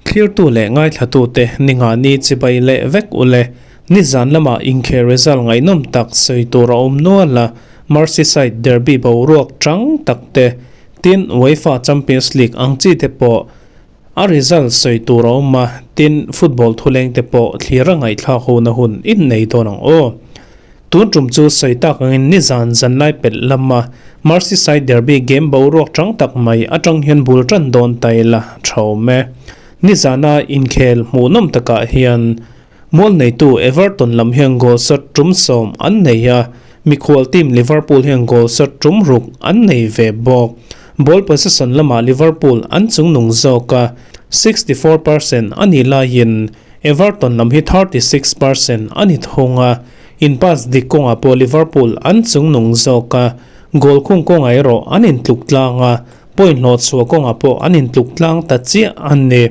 Thlirtu leh ngaithlatute ningani chibai leh vek ule. Nizan lamah inkhel result ngaihnawm tak sawi tur a awm nual a, Merseyside derby boruak chang tak te, tin UEFA Champions League ang chi te pawh a result sawi tur a awm a, tin football thuleng te pawh thlir a ngaihthlak hona hun in nei dawn ang aw. Tun tum chu sawi tak angin nizan zanlai pelh lama Merseyside derby game boruak chang tak mai atang hian bul tan dawn ta ila tha awm e. Nizana inkhel hmuhnawm takah hian mual neitu Everton lam hian goal shot tum sawm an nei a, mikhual team Liverpool hian goal shot tum ruk an nei ve bawk. Ball possession lamah Liverpool an chungnung zawk a, 64% a nih laiin Everton lam hi 36% a ni thung a, in pass dik kawngah pawh Liverpool an chungnung zawk a, goal khung kawngah erawh an intluk tlang a, point hlawh chhuah kawngah pawh an intluk tlang ta chiah a ni.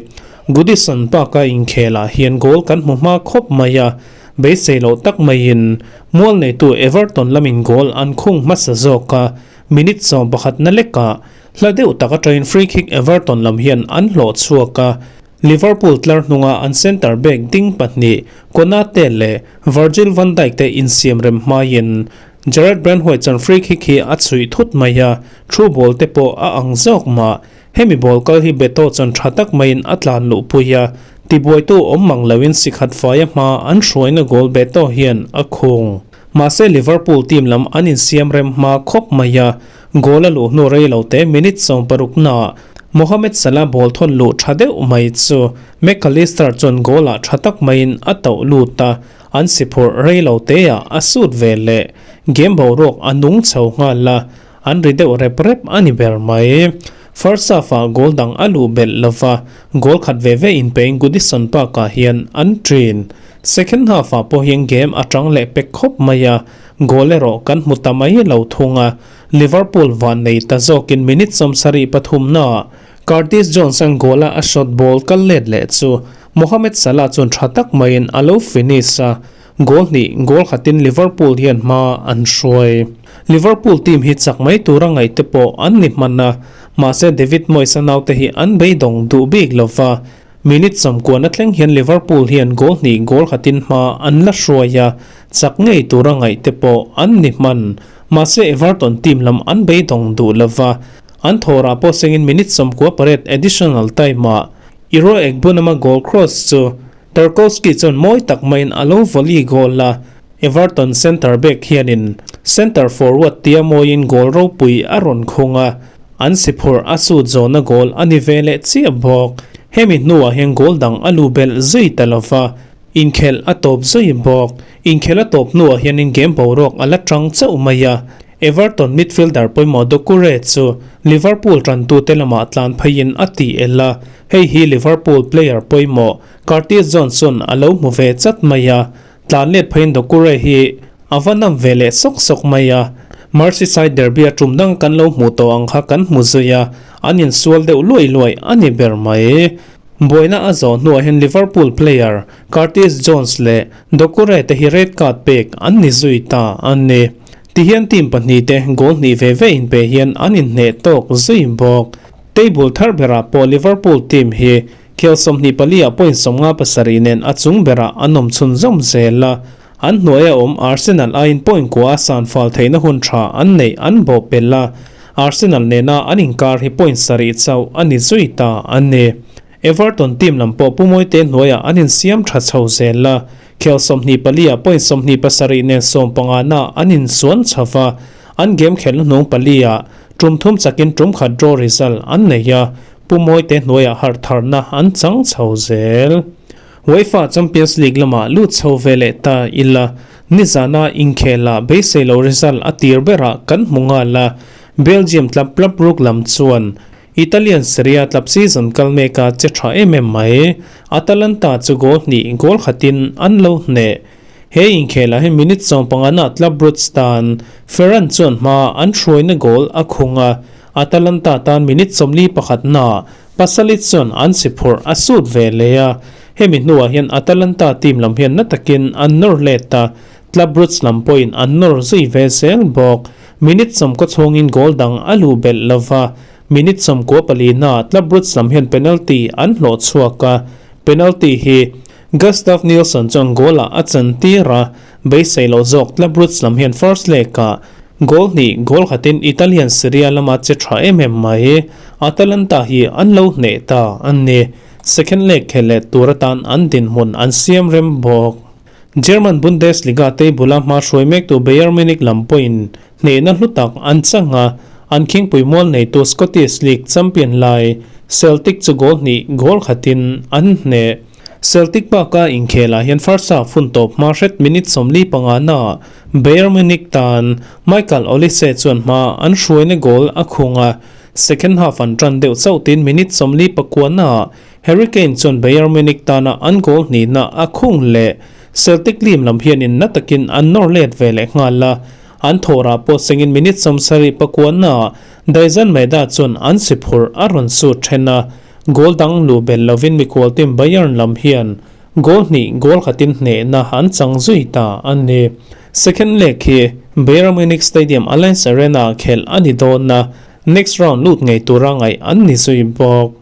Goodison Park-a inkhelah hian goal kan hmu hma khawp mai a, beisei loh tak maiin mual neitu Everton lamin goal an khung hmasa zawk a, minute 11 na lekah hla deuh tak atangin free kick Everton lam hian an hlawh chhuak a, Liverpool tlar hnunga an centre back ding pahnih Konate leh Virgil van Dijk te insiam rem hmaiin Jarrad Branthwaite chuan free kick hi a chhuih thut mai a, through ball te pawh a ang zawk mah. Hemi ball kal hi Beto chuan tha tak maiin a tlan luhpui a, tibuaitu awm mang loin sikhat faia hma an hruaina goal Beto hian a khung. Mahse Liverpool team lam an insiam rem hma khawp mai a, goal a luh hnu rei lo te minute 16 naah Mohamed Salah ball thawn luh tha deuh mai chu Mac Allister chuan goal ah tha tak maiin a tauh lut a, an si phurh rei lo te ah a sut ve leh. Game boruak a nung chho nghal a, an ri deuh rep rep a ni ber mai. First half ah goal dang a luh belh lova, goal khat ve ve inpein Goodison Park ah hian an ṭin. Second half ah pawh hian game a ṭang leh pek khawp mai a, goal erawh kan hmu ta mai lo thung a. Liverpool van nei ta zawkin minute 73 naah Curtis Jones-a'n goal-a a shot ball kal let leh chu Mohamed Salah chuan tha tak maiin a lo finish a, goal hnih goal khatin Liverpool hian hma an hruai. Liverpool team hi chak mai tura ngaih te pawh an ni hman a, mahse David Moyes-a naute hi an beidawng duh bik lova, minute 90 thleng hian Liverpool hian goal hnih goal khatin hma an la hruai a, chak ngei tura ngaih te pawh an ni hman. Mahse Everton team lam an beidawng duh lova, an thawrah pawh sengin minute 98 additional time-ah Iro Egbunama goal cross chu Tarkowski chuan mawi tak maiin a lo volley goal a, Everton centre back hianin centre forward tia mawiin goal ropui a rawn khung a, an si phurh a sut zawhna goal a ni ve leh chiah bawk. Hemi hnuah hian goal dang a lu belh zui ta lova. Inkhelh a tawp zui bawk. Inkhelh a tawp hnuah hianin game boruak a la tang chauh mai a. Everton midfielder pawimawh Doucoure chu Liverpool tantute lamah tlan pheiin a tih el a, hei hi Liverpool player pawimawh Curtis Jones chuan a lo hmu ve chat mai a. Tlan let pheiin Doucoure hi a va nam ve leh sawk sawk mai a. Merseyside derby a tum dang kan lo hmuh tawh ang kha kan hmu zui a, an insual deuh luai luai a ni ber mai. Buaina a zawh hnuah hian Liverpool player Curtis Jones leh Doucoure te hi red card pek an ni zui ta a ni. Tihian team pahnih te goal hnih ve ve inpe hian an inhneh tawk zui bawk. Table thar berah pawh Liverpool team hi khel 24 ah point 57 nen a chung berah an awm chhunzawm zel a, an hnuaia awm Arsenal aiin point kua a san fal theihna hun tha an neih an bawh pelh a. Arsenal nena an inkar hi point sarih chauh a ni zui ta a ni. Everton team lam pawh Pu Mawite hnuaiah an insiam tha chho zel a, khel 24 ah point 27 nen 15 na an insuan chho va, an game khelna hnung pali ah tum thum chakin tum khat draw result an nei a, Pu Mawite hnuaiah harh tharna an chang chho zel. UEFA Champions League lamah lut chho ve leh ta ila, nizana inkhela beisei lo result a tir berah kan hmu nghal a, Belgium tlap tlap ruk lam chuan Italian Serie A tlap season kal meka che tha em em mai. Atalanta chu goal hnih goal khatin an lo hneh. He inkhelah hi minute 15 na tlap Brugge tan Ferran chuan hma an hruaina goal a khung a, Atalanta tan minute 41 na Pasalic chuan an si phurh a sut ve leh a, hemi hnuah hian Atalanta team lam hian na takin an nawr let a, Club Brugge lam pawhin an nawr zui ve zel bawk. Minute 90 chhungin goal dang a luh belh lova, minute 94 naah Club Brugge lam hian penalty an hlawh chhuak a, penalty hi Gustav Nilsson chuan goal ah a chan tir a, beisei loh zawk Club Brugge lam hian first leg ah goal hnih goal khatin Italian Serie A lama che tha em em mai Atalanta hi an lo hneh ta a ni. Second leg khelh leh tur atan an dinhmun an siam rem bawk. German Bundesliga table-a hma hruai mektu Bayern Munich lam pawhin hnehna hlu tak an chang a, an khingpui mual neitu Scottish League champion lai Celtic chu goal hnih goal khatin an hneh. Celtic baka inkhelah hian first half hun tawp hma hret minute 45 naah Bayern Munich tan Michael Olise chuan hma an hruaina goal a khung a, second half an tan deuh chauh tin minute 49 naah Harry Kane chuan Bayern Munich tana an goal hnihna a khung leh Celtic team lam hianin na takin an nawr let ve leh nghal a, an thawhrah pawh sengin minute 79 naah Daizen Maeda chuan an si phurh a rawn sut then a, goal dang luh belh lovin mikhual team Bayern lam hian goal hnih goal khatin hnehna an chang zui ta a ni. Second leg hi Bayern Munich Stadium Allianz Arena khelh a ni dawn a, next round lut ngei tura ngaih an ni zui bawk.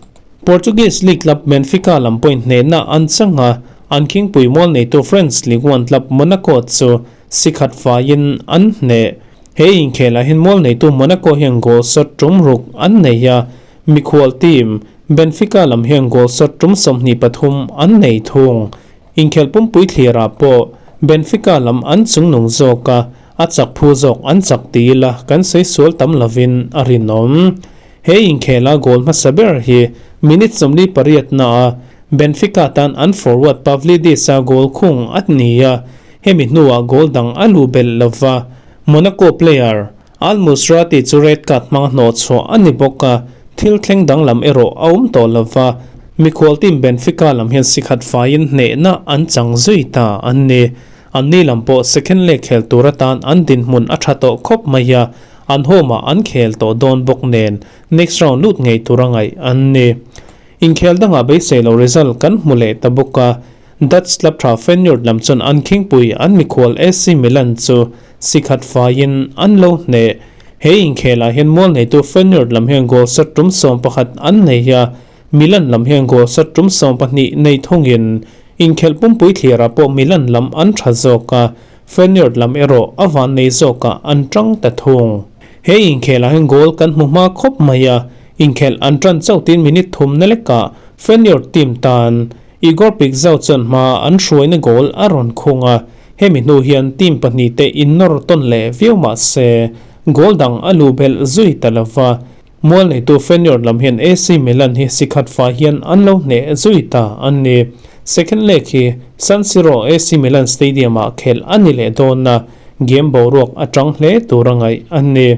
Portuguese League club Benfica lam pawhin hnehna an chang a, an khingpui mual neitu French Ligue 1 club Monaco chu si khat faiin an hneh. He inkhelah hian mual neitu Monaco hian goal shot tum ruk an nei a, mikhual team Benfica lam hian goal shot tum 23 an nei thung. Inkhel pumpui thlirah pawh Benfica lam an chungnung zawk a, a chak phu zawk an chak ti ila kan sawi sual tam lovin a rinawm. He inkhela goal hmasa ber hi minute 48 naah Benfica tan an forward Pavlidis-a goal khung a ni a, hemi hnuah goal dang a luh belh lova. Monaco player Al Musrati chu red card hmanga hnawh chhuah a ni bawk a, thil thleng danglam erawh a awm tawh lova, mikhual team Benfica lam hian sikhat faiin hnehna an chang zui ta an ni. Anni lam pawh second leg khel tur atan an dinhmun a tha tawh khawp mai a, an home ah an khel tawh dawn bawk nen next round lut ngei tur a ngaih an ni. Inkhel dangah beisei lo result kan hmu leh ta bawk a, Dutch club tha Feyenoord lam chuan an khingpui an mikhual AC Milan chu si khat faiin an lo hneh. He inkhelah hian mual neitu Feyenoord lam hian goal shot tum 11 an nei a, Milan lam hian goal shot tum 12 nei thungin inkhelh pumpui thlirah pawh Milan lam an tha zawk a, Feyenoord lam erawh a van nei zawkah an tang ta thung. He inkhelah hian goal kan hmu hma khawp mai a, inkhelh an tan chauh tin minute thum na lekah Feyenoord team tan Igor Pigzau chuan hma an hruaina goal a rawn khung a, hemi hnu hian team pahnih te innawr tawn leh viau mah se goal dang a luh belh zui ta lova. Mual neitu Feyenoord lam hian AC Milan hi si khat fai hian an lo hneh zui ta a ni. Second leg hi San Siro AC Milan Stadium ah khelh a ni leh dawn a, game boruak a tang hle tur a ngaih a ni.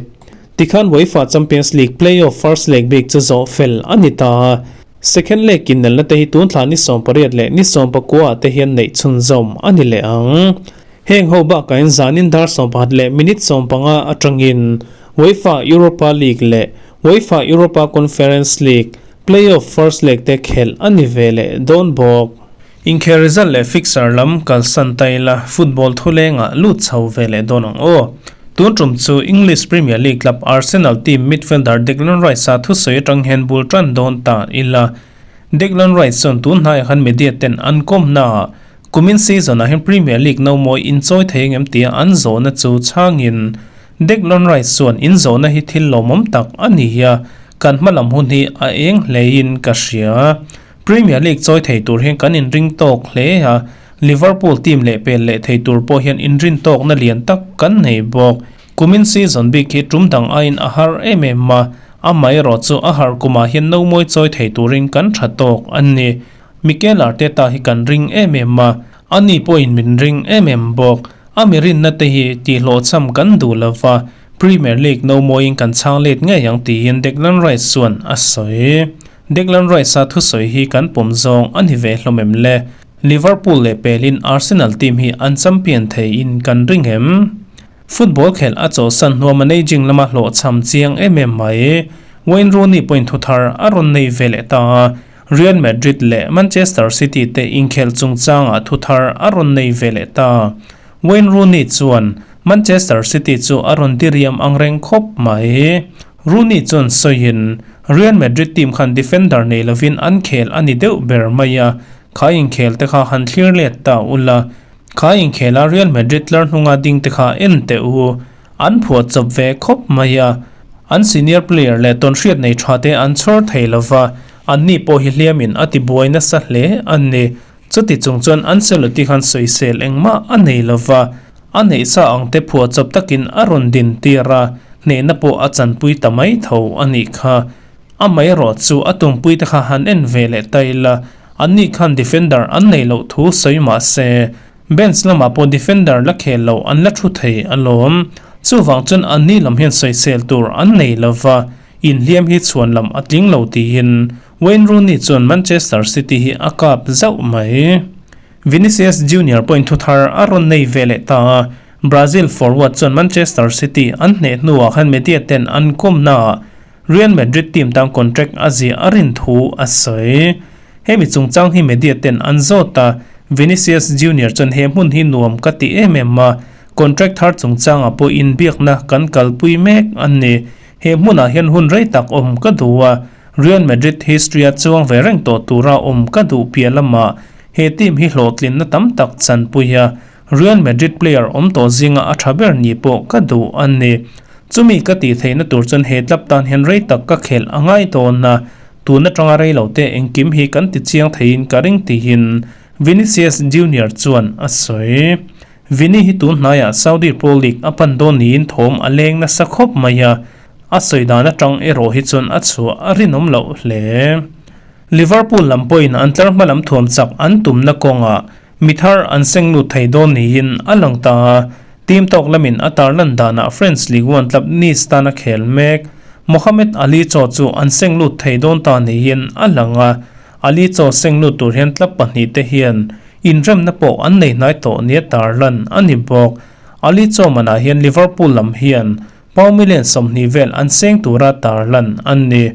Tikhan UEFA Champions League play-off first leg bik chu zawh fel a ni ta a, second leg innelna te hi tun thla ni 18 leh ni 19 ah te hian neih chhunzawm a ni leh ang. Heng ho bakah in zanin dar 11 leh minute 15 atangin UEFA Europa League leh UEFA Europa Conference League play-off first leg te khelh a ni ve leh dawn bawk. Inkhel result leh fixture lam kalsan ta ila football thulengah lut chho ve leh dawn ang aw. Tun tum chu English Premier League club Arsenal team midfielder Declan Rice-a thusawi atang hian bul tan dawn ta ila. Declan Rice chuan tun hnaiah khan media ten an kawmnaah Kumin season ah hian Premier League no mawi inchawi thei engem tia an zawhna chu chhangin Declan Rice chuan inzawhna hi thil lawmawm tak a ni a, kan hma lam hun hi a eng hlein ka hria. Premier League chawi thei tur hian kan inring tawk hle a, Liverpool team leh pel leh thei tur pawh hian inrin tawkna lian tak kan nei bawk. Kumin season bik hi tum dang aiin a har em em a, amaherawh chu a har kumah hian no mawi chawi thei turin kan tha tawk a ni. Mikel Arteta hi kan ring em em a, ani pawhin min ring em em bawk. A mi rinna te hi tihhlawhchham kan duh lova, Premier League no mawiin kan chhang let ngei ang tiin Declan Rice chuan a sawi. Declan Rice-a thusawi hi kan pawm zawng a ni ve hlawm em le? Liverpool leh pelin Arsenal team hi an champion theiin kan ring em? Football khelh a chawlhsan hnua managing lama hlawhchham chiang em em mai. Wayne Rooney pawhin thuthar a rawn nei ve leh ta a, Real Madrid leh Manchester City te inkhelh chungchangah thuthar a rawn nei ve leh ta. Wayne Rooney chuan Manchester City chu a rawn diriam ang reng khawp mai. Rooney chuan sawiin, Real Madrid team khan defender nei lovin an khel a ni deuh ber mai a, kha inkhel te kha han thlir let ta ula, kha inkhela Real Madrid tlar hnunga ding te kha en teh u. An phuah chawp ve khawp mai a, an senior player leh tawnhriat nei tha te an chhawr thei lova, anni pawh hi hliamin a tibuai nasa hle a ni. Chuti chung chuan Ancelotti khan sawisel engmah a nei lova, a neihsa ang te phuah chawp takin a rawn din tir a, hnehna pawh a chanpui ta mai tho a nih kha. Amaherawh chu a tumpui te kha han en ve leh ta ila, anni khan defender an nei loh thu sawi mah se, Bench lamah pawh defender la khel lo an la thu thei alawm. Chuvang chuan anni lam hian sawisel tur an nei lova, inhliam hi chhuan lam a tling lo tiin Wayne Rooney chuan Manchester City hi a kap zauh mai. Vinicius Junior pawhin thu thar a rawn nei ve leh ta a, Brazil forward chuan Manchester City an hneh hnuah khan media ten an kawmnaah Real Madrid team tan contract a ziah a rin thu a sawi. Hemi chungchang hi media ten an zawt a, Vinicius Junior chuan he hmun hi nuam ka ti em em a, contract thar chungchangah pawh inbiakna kan kalpui mek a ni. He hmunah hian hun rei tak awm ka duh a, Real Madrid history a chuang ve reng tawh tura awm ka duh piah lamah he team hi hlawhtlinna tam tak chanpui a, Real Madrid player awm tawh zinga a tha ber ni pawh ka duh a ni. Chumi ka tih theihna tur chuan he club tan hian rei tak ka khelh a ngai dawn a, tun atanga rei lo te engkim hi kan ti chiang theiin ka ring tiin Vinicius Junior chuan a sawi. Vini hi tun hnaiah Saudi Pro League a pan dawn niin thawm a leng nasa khawp mai a, a sawi dan atang erawh hi chuan a chhuah a rinawm loh hle. Liverpool lam pawhin an tlar hma lam thuam chak an tumna kawngah Mi thar an seng lut thei dawn niin a lang ta a, team tawk lamin a tarlan danah French Ligue 1 club Nice tana khel mek Mohamed Ali Cho chu an seng lut thei dawn ta niin a lang a, Ali Cho seng lut tur hian club pahnihte hian inremna pawh an nei hnai tawh nia tarlan a ni bawk. Ali Cho manah hian Liverpool lam hian pound million 20 vel an seng tura tarlan an ni.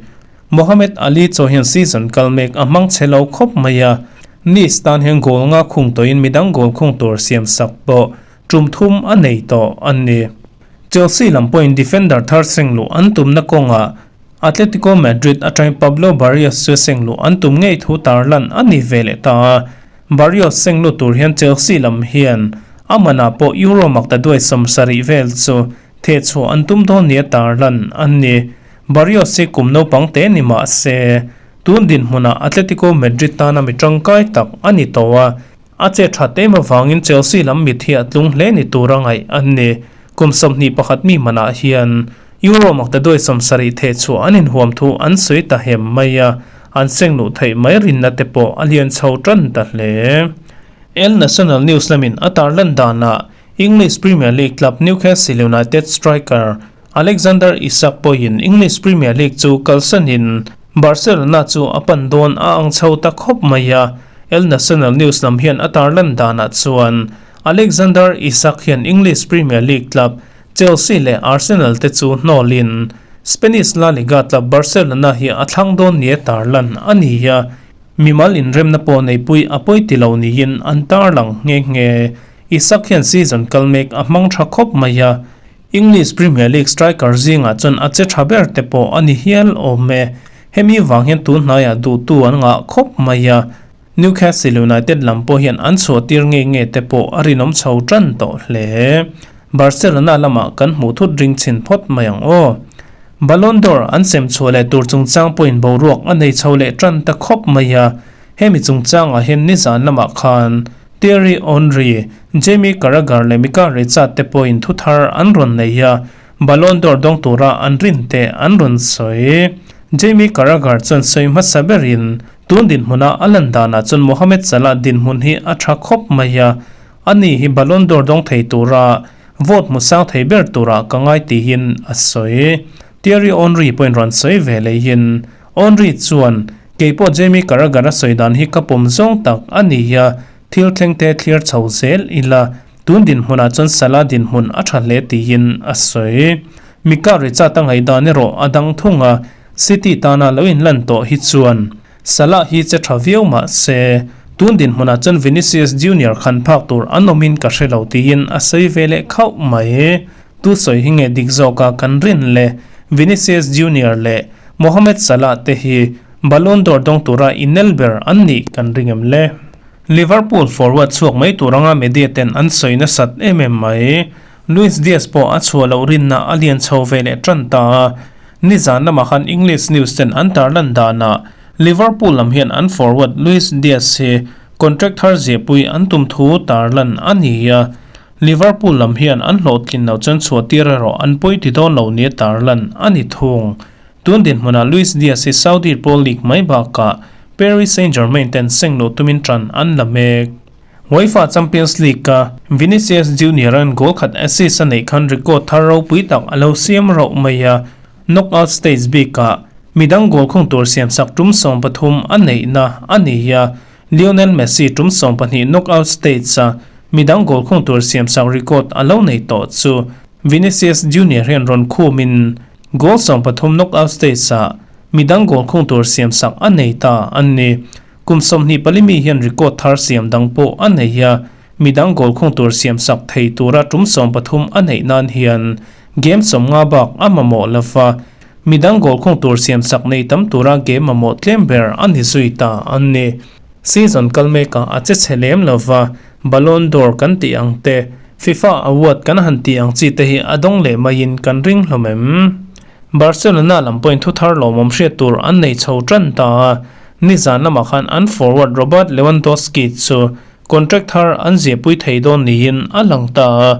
Mohamed Ali chaw hian season kal mek a hmang chhe lo khawp mai a, Nice tan hian goal nga khung tawhin midang goal khung tur siam sak pawh tum thum a nei tawh a ni. Chelsea lam pawhin defender thar seng luh an tumna kawngah Atletico Madrid atangin Pablo Barrios chu seng luh an tum ngei thu tarlan a ni ve leh ta a, Barrios seng lut tur hian Chelsea lam hian a manah pawh Euro maktaduai 70 vel chu thehchhuah an tum dawn nia tarlan a ni. Barrios hi kum naupang te ni mah se, tun dinhmunah Atletico Madrid tana mi tangkai tak a ni tawh a, a che that em avangin Chelsea lam mit hi a tlung hle ni tura ngaih a ni. Kum 21 mi hmanah hian Euro maktaduai 70 thehchhuah an inhuam thu an sawi ta hem mai a, an seng luh theih mai rinna te pawh a lian chho tan ta hle. El Nacional News lamin a tarlan danah English Premier League club Newcastle United striker Alexander Isak pawhin English Premier League chu kalsanin Barcelona chu a pan dawn a ang chho ta khawp mai a, El Nacional News lam hian a tarlan danah chuan Alexander Isak hian English Premier League club Chelsea leh Arsenal te chu hnawlin Spanish La Liga club Barcelona hi a thlang dawn nia tarlan a ni a, mimal inremna pawh neipui a pawi ti lo niin an tarlang nghe nghe. Isak hian season kal mek a hmang tha khawp mai a, English Premier League striker zingah chuan a che tha ber te pawh a ni hial awm e. Hemi vang hian tun hnaiah duhtu an ngah khawp mai a, Newcastle United lam pawh hian an chhuah tir nge nge te pawh a rinawm chho tan tawh hle. Barcelona lamah kan hmuh thut ring chhin phawt mai ang aw. Ballon d'Or an sem chhuah leh tur chungchang pawhin boruak a nei chho leh tan ta khawp mai a, hemi chungchangah hian nizan lamah khan Thierry Henry, Jamie Carragher leh Mika Richard te pawhin thu thar an rawn nei a, Ballon d'Or dawng tura an rin te an rawn sawi. Jamie Carragher chuan sawi hmasa berin tun dinhmuna a lan danah chuan Mohamed Salah dinhmun hi a tha khawp mai a, ani hi Ballon d'Or dawng thei tura vote hmu sang thei ber turah ka ngai tihin a sawi. Thierry Henry pawhin rawn sawi ve leihin Henry chuan, Keipawh Jamie Carragher a sawi dan hi ka pawm zawng tak a ni a, thil thleng te thlir chho zel ila, tun dinhmunah chuan Salah dinhmun a tha hle tiin a sawi. Mika Richard a ngaihdan erawh a dang thung a, City tana lo inlan tawh hi chuan Salah hi che tha viau mah se, Tun dinhmunah chuan Vinicius Junior khan phak tur an awmin ka hre lo tiin a sawi ve leh khauh mai. Tu sawi hi nge dik zawka kan rin le? Vinicius Junior leh Mohamed Salah te hi Ballon d'Or dawng tura inel ber an nih kan ring em le? Liverpool forward chhuak mai tur anga media ten an sawi nasat em em mai. Luis Diaz pawh a chhuah loh rinna a lian chho ve leh tan ta a. Nizan lamah khan English news ten an tarlan danah Liverpool lam hian an forward Luis Diaz hi contract thar ziahpui an tum thu tarlan a ni a. Liverpool lam hian an hlawhtlin loh chuan chhuahtir erawh an pawi ti dawn lo nia tarlan a ni thung. Tun dinhmunah Luis Diaz hi Saudi Pro League mai bakah Paris Saint-Germain ten seng luh tumin tan an la mek. UEFA Champions League-a Vinicius Junior-a'n goal khat assist a neih khan record thar ropui tak a lo siam rauh mai a, knockout stage bikah midang goal khung tur siamsak tum 13 a neihna a ni a, Lionel Messi tum 12 knockout stage-a midang goal khung tur siamsak record a lo nei tawh chu Vinicius Junior hian rawn khumin goal 13 knockout stage-ah midang goal khung tur siamsak a nei ta a ni. Kum 24 mi hian record thar siam dang pawh a nei a, midang goal khung tur siamsak thei tura tum 13 a neih nan hian game 50 bak a mamawh lova, midang goal khung tur siamsak nei tam tura game mamawh tlem ber a ni zui ta a ni. Season kal mekah a che chhe lem lova, Ballon d'Or kan tih ang te, FIFA award kan han tih ang chi te hi a dawng leh maiin kan ring hlawm em? Barcelona lam pawhin thu thar lawmawm hriat tur an nei chho tan ta a, nizan lamah khan an forward Robert Lewandowski chu contract thar an ziahpui thei dawn niin a lang ta a,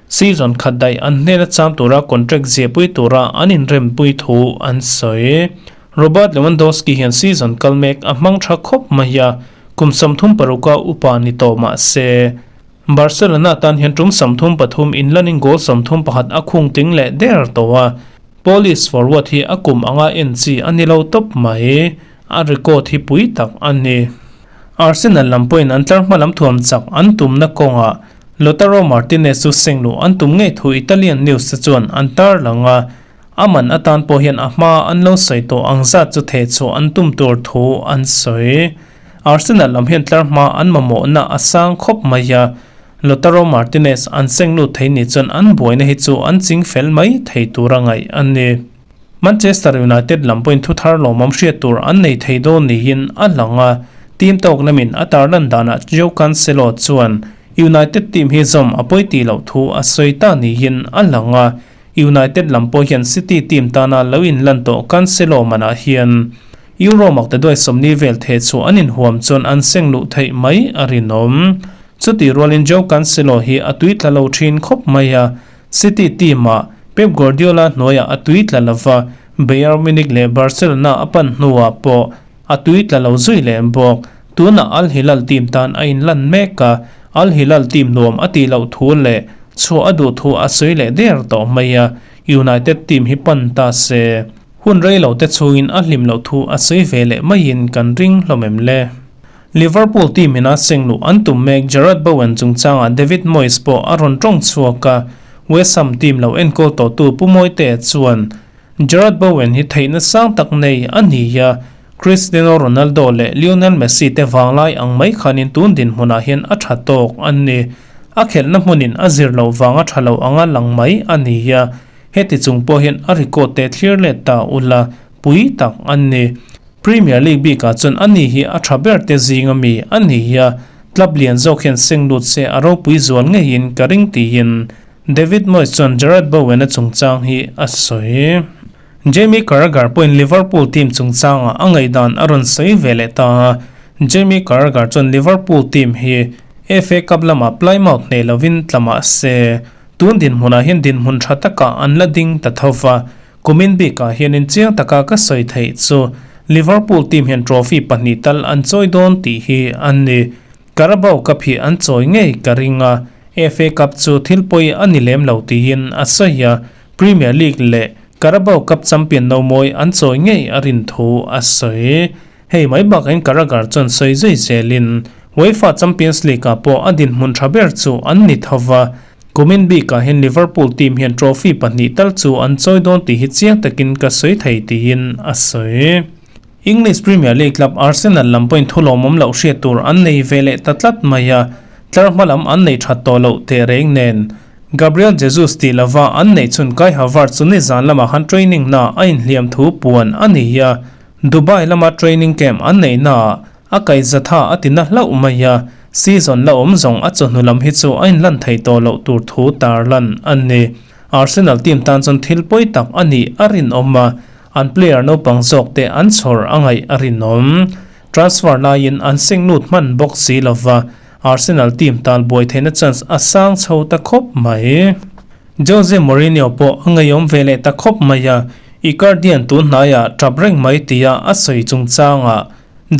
season khat daih an hnena cham tura contract ziahpui tura an inrempui thu an sawi. Robert Lewandowski hian season kal mek a hmang tha khawp mai a, kum 36 a upa ni tawh mah se Barcelona tan hian tum 33 inlanin goal 31 a khung ting leh der tawh a, Polish forward hi a kum anga en chi a ni lo tawp mai, a record hi pui tak a ni. Arsenal lam pawhin an tlar hma lam thuam chak an tumna kawngah Lautaro Martinez chu seng luh an tum ngei thu Italian news te chuan an tarlang a, a man atan pawh hian a hma an lo sawi tawh ang zat chu theh chhuah an tum tur thu an sawi. Arsenal lam hian tlar hma an mamawhna a sang khawp mai a, Lautaro Martinez an seng lut thei ni chuan an buaina hi chu an ching fel mai thei tur a ngaih a ni. Manchester United lam pawhin thuthar lawmawm hriat tur an nei thei dawn niin a lang a, team tawk lamin a tarlan danah Joao Cancelo chuan United team hi zawm a pawi tih loh thu a sawi ta niin a lang a, United lam pawh hian City team tana lo inlan tawh Cancelo manah hian Euro maktaduai 40 vel theh chu an inhuam chuan an seng luh theih mai a rinawm. Chutih rualin Joao Cancelo hi a tui tla lo thin khawp mai a, City team-ah Pep Guardiola hnuaiah a tui tla lova, Bayern Munich leh Barcelona a pan hnuah pawh a tui tla lo zui leh bawk. Tunah Al Hilal team tan a inlan mek a, Al Hilal team nuam a tih loh thu leh chhuah a duh thu a sawi leh der tawh mai a, United team hi pan ta se. Hun rei lo te chhungin a hlim loh thu a sawi ve leh maiin kan ring hlawm em le? Liverpool team ina seng luh an tum mek Jarrod Bowen chungchangah David Moyes pawh a rawn tawng chhuak a, West Ham team lo enkawl tawhtu Pu Mawite chuan Jarrod Bowen hi theihna sang tak nei a ni a, Cristiano Ronaldo leh Lionel Messi te vanglai ang mai khanin tun dinhmunah hian a tha tawk a ni. A khelhna hmunin a zir loh vanga tha lo anga lang mai a ni a, heti chung pawh hian a record te thlir let ta ula pui tak a ni. Premier League bikah chuan ani hi a tha ber te zinga mi a ni a, club lian zawk hian seng lut se a ropui zual ngeiin ka ring tiin David Moyes chuan Jarrod Bowen-a chungchang hi a sawi. Jamie Carragher pawhin Liverpool team chungchangah a ngaihdan a rawn sawi ve leh ta a, Jamie Carragher chuan Liverpool team hi FA Cup lamah Plymouth hneh lovin tla mah se, tun dinhmunah hian dinhmun tha takah an la ding ta tho va, kumin bikah hianin chiang taka ka sawi theih chu Liverpool team hian trophy pahnih tal an chawi dawn tih hi a ni. Carabao Cup hi an chawi ngei ka ring a, FA Cup chu thil pawi a ni lem lo tiin a sawi a, Premier League leh Carabao Cup champion no mawi an chawi ngei a rin thu a sawi. Hei mai bakain Carragher chuan sawi zui zelin UEFA Champions League-ah pawh a dinhmun tha ber chu an ni tho va, kumin bikah hian Liverpool team hian trophy pahnih tal chu an chawi dawn tih hi chiang takin ka sawi thei tiin a sawi. English Premier League club Arsenal lam pawhin thu lawmawm loh hriat tur an nei ve leh ta tlat mai a, tlar hma lam an nei that tawh loh teh reng nen. Gabriel Jesus tih lova an neih chhun Kai Havertz chu nizan lamah khan training hna a inhliam thu puan a ni a, Dubai lama training camp an neih naah a kaihzatha a ti na hlauh mai a, season la awm zawng a chawhnu lam hi chu a inlan thei tawh loh tur thu tarlan a ni. Arsenal team tan chuan thil pawi tak a nih a rinawm a, an player naupang zawk te an chhawr a ngaih a rinawm. Transfer laiin an seng lut hman bawk si lova, Arsenal team tal buai theihna chance a sang chho ta khawp mai. Jose Mourinho pawh a ngeiawm ve leh ta khawp mai a, Icardi-a'n tun hnaiah tap reng mai tia a sawi chungchangah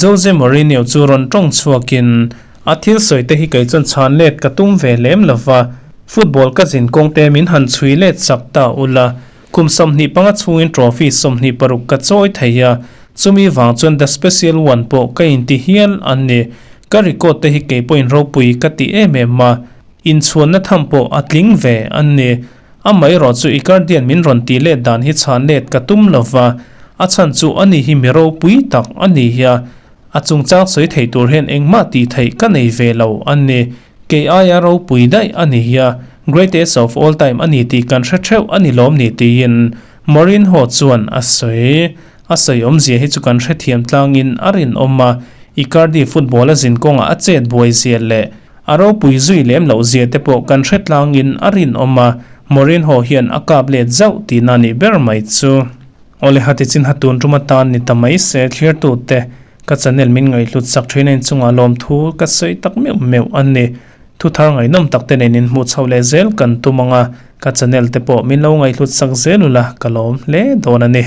Jose Mourinho chu rawn tawng chhuakin, A thil sawi te hi kei chuan chhan let ka tum ve lem lova, football ka zin kawng te min han chhui let chak ta ula, kum 25 chhungin trophy 26 ka chawi thei a, chumi vang chuan the special one pawh ka inti hial a ni. Ka record te hi kei pawhin ropui ka ti em em a, inchhuanna tham pawh a tling ve a ni. Amaherawh chu Icardian min rawn tih let dan hi chhan let ka tum lova, a chhan chu ani hi mi ropui tak a ni hi a, a chungchang sawi thei tur hian engmah tih theih ka nei ve lo a ni. Kei aia ropui daih a ni hi a, greatest of all time a ni tih kan hre theuh a ni lawm ni tiin Mourinho chuan a sawi. A sawi awmzia hi chu kan hrethiam tlangin a rinawm a, Icardi football a zin kawngah a chet buai zia leh A ropui zui lem loh zia te pawh kan hre tlangin a rinawm a, Mourinho hian a kap let zauh tihna nih ber mai chu. Awle hati chin ha tun tum atan ni ta mai se thlirtute ka channel min ngaihhlut sak thin a inchungah lawmthu ka sawi tak meuh meuh a ni. Thu thar ngaihnawm tak te nen inhmuh chho leh zel kan tum ang a, ka channel te pawh min lo ngaihhlut sak zel ula ka lawm hle dawn a ni.